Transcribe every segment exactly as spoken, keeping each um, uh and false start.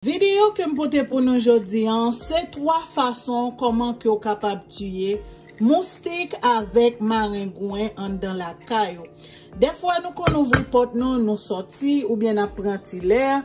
Videyo ke m pote pou nou jodi an, se twa fason kòman ke w kapab tiye moustik avèk marengwen anndan lakay ou. Dèfwa nou konn ouvri pòt nou, nou sòti, oubyen n ap pran ti lè,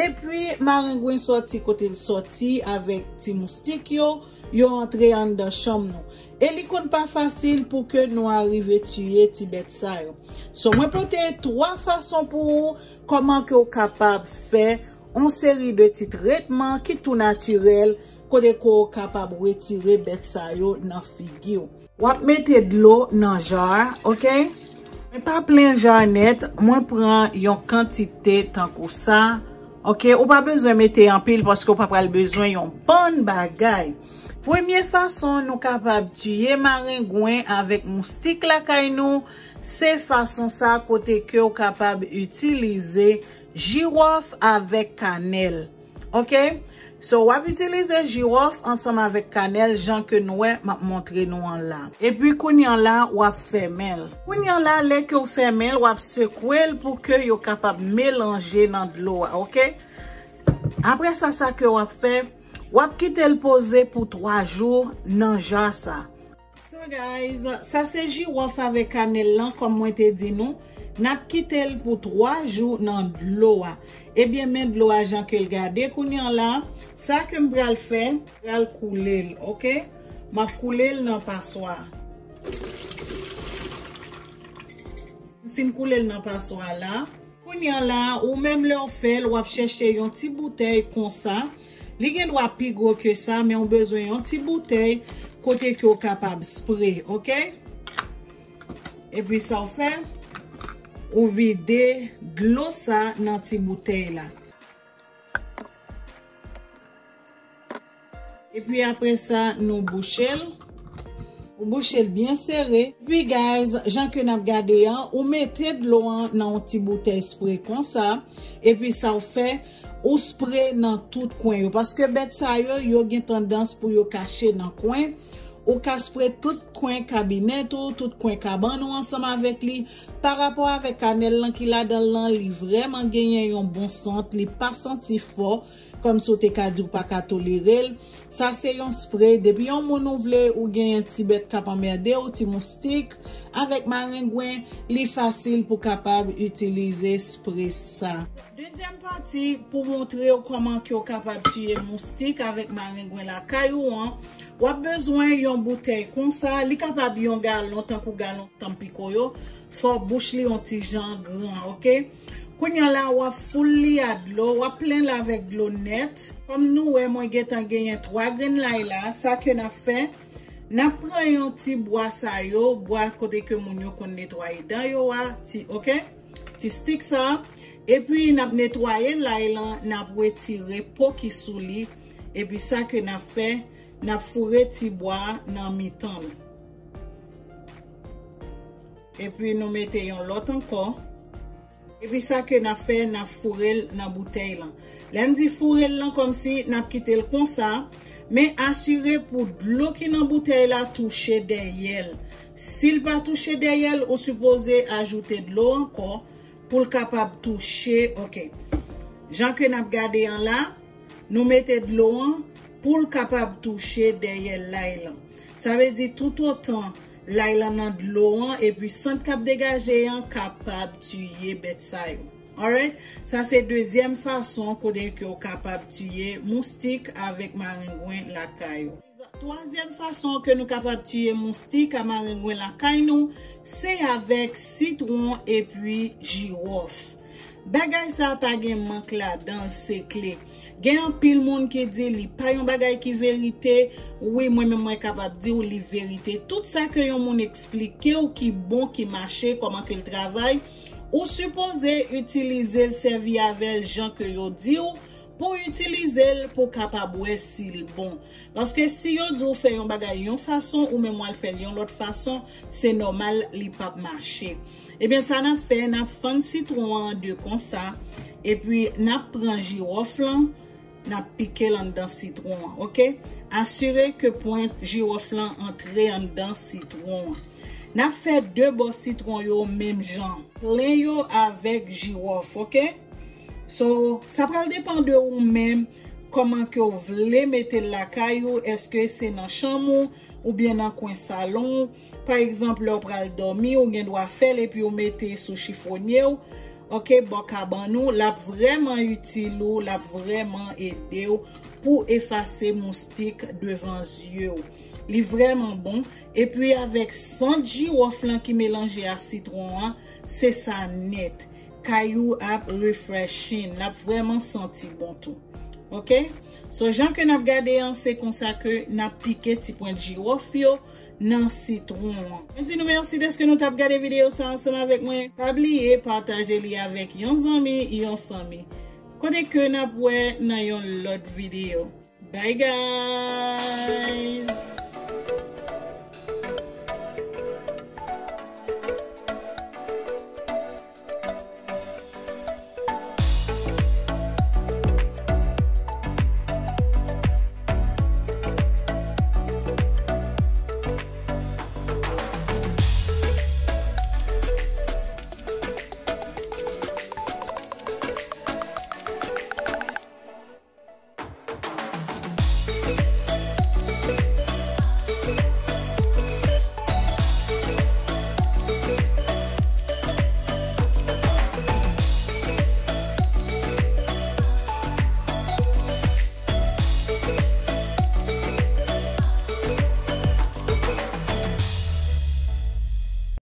epi marengwen sòti kote l sòti avèk ti moustik yo, yo antre anndan chanm nou. E li konn pa fasil pou ke nou arive tiye ti bèt sa yo. So, mwen pote twa fason pou ou, kòman ke w kapab fè yon seri de ti tretman ki tou natirèl, kote ke w kapab retire bèt sa yo nan figi w. W ap mete dlo nan ja a, oke? Men pa plen ja a nèt, mwen pran yon kantite tankou sa, oke? Ou pa bezwen mete anpil paske w pa pral bezwen yon bann bagay. Premye fason nou kapab tiye marengwen avèk moustik lakay nou, se fason sa kote ke w kapab itilize jiwòf avèk kanèl. Oke? So, w ap itilize jiwòf ansanm avèk kanèl, jan ke nou wè, m ap montre nou an la. Epi kounye an la, w ap fèmen l. Kounye an la, lè ke w fèmen l, w ap sekwe l pou ke yo kapab melanje nan dlo a, oke? Apre sa, sa ke w ap fè, w ap kite l poze pou twa jou nan ja sa. So guys, sa se jiwòf avèk kanèl lan, kòm mwen te di nou. N ap kite l pou twa jou nan dlo a. Ebyen, men dlo a jan ke l gade kounye an la. Sa ke m pral fè, m pral koule l, oke? M ap koule l nan paswa. M fin koule l nan paswa la. Kounye an la, ou menm lè w fè l, w ap chèche yon ti boutèy konsa. Li gen dwa pi gwo ke sa, men ou bezwen yon ti boutèy kote ke w kapab spre, oke? Epi sa w fè, ou vide dlo sa nan ti boutèy la. Epi apre sa, nou bouche l. Ou bouche l byen sere. Epi guys, jan ke n ap gade an, ou mete dlo an nan yon ti boutèy spre konsa. Epi sa w fè, ou spre nan tout kwen yo. Paske bèt sa yo, yo gen tandans pou yo kache nan kwen. Ou ka spre tout kwen kabinèt ou, tout kwen kabann ou ansanm avèk li. Pa rapò avèk kanèl lan ki ladan l lan, li vrèman genyen yon bon sant, li pa santi fò, kòmsi w te ka di w pa ka tolere l. Sa se yon spre. Depi yon moun ou vle, ou genyen ti bèt k ap anmède w, ti moustik, avèk marengwen, li fasil pou kapab itilize spre sa. Dezyèm pati, pou montre w kòman ke w kapab tiye moustik avèk marengwen lakay ou an, w ap bezwen yon boutèy konsa, li kapab yon galon, tankou galon Tampico yo, fò bouch li yon ti jan gran, oke? Kounye a la, w ap foul li a dlo, w ap plen l avèk dlo nèt. Kòm nou wè, mwen gentan genyen twa grenn lay la, sa ke n ap fè, n ap pran yon ti bwa sa yo, bwa kote ke moun yo konn netwaye dan yo a, ti, oke? Ti stik sa. Epi n ap netwaye lay lan, n ap retire po ki sou li. Epi sa ke n ap fè, n ap foure ti bwa a nan mitan l. Epi nou mete yon lòt ankò. Epi sa ke n ap fè, n ap foure l nan boutèy lan. Lè m di foure l lan, kòmsi n ap kite l konsa, men asire pou dlo ki nan boutèy la touche dèyè l. Si l pa touche dèyè l, ou sipoze ajoute dlo ankò pou l kapab touche, oke. Jan ke n ap gade an la, nou mete dlo an pou l kapab touche dèyè lay lan. Sa vle di toutotan lay lan nan dlo an, epi sant k ap degaje an kapab tiye bèt sa yo. Alright? Sa se dezyèm fason kote ke w kapab tiye moustik avèk marengwen lakay ou. Twazyèm fason ke nou kapab tiye moustik a marengwen lakay nou, se avèk sitwon epi jiwòf. Bagay sa pa gen mank ladan l, se kle. Gen anpil moun ki di li pa yon bagay ki verite. Wi, mwen menm mwen kapab di w li verite. Tout sa ke yon moun eksplike w ki bon, ki mache, kòman ke l travay, ou sipoze itilize l, sèvi avè l jan ke yo di w pou itilize l, pou w kapab wè si l bon. Paske si yo di w fè yon bagay yon fason, ou menm w al fè l yon lòt fason, se nòmal li p ap mache. Ebyen, sa n ap fè, n ap fann sitwon an de konsa, epi n ap pran jiwòf lan, n ap pike l anndan sitwon an, oke? Asire ke pwent jiwòf lan antre anndan sitwon an. N ap fè de bò sitwon yo menm jan. Plen yo avèk jiwòf, oke? So, sa pral depann de ou menm, kòman ke w vle mete l lakay ou, èske se nan chanm ou, oubyen nan kwen salon w. Pa egzanp, lè w pral dòmi, ou gen dwa fè l epi w mete sou chifonye w, ok, bò kabann ou, l ap vrèman itil ou, l ap vrèman ede w pou efase moustik devan zye w. Li vrèman bon, epi avèk sant jiwòf lan ki melanje a sitwon an, se sa nèt. Kay ou ap refreshing, l ap vrèman santi bon tou. Ok? So, jan ke n ap gade an, se konsa ke n ap pike ti pwent jiwòf yo nan sitwon an. Mwen di nou mèsi dèske nou t ap gade videyo sa ansanm avèk mwen. Pa bliye pataje li avèk yon zanmi, yon fanmi. Kote ke n ap wè nan yon lòt videyo. Bye guys!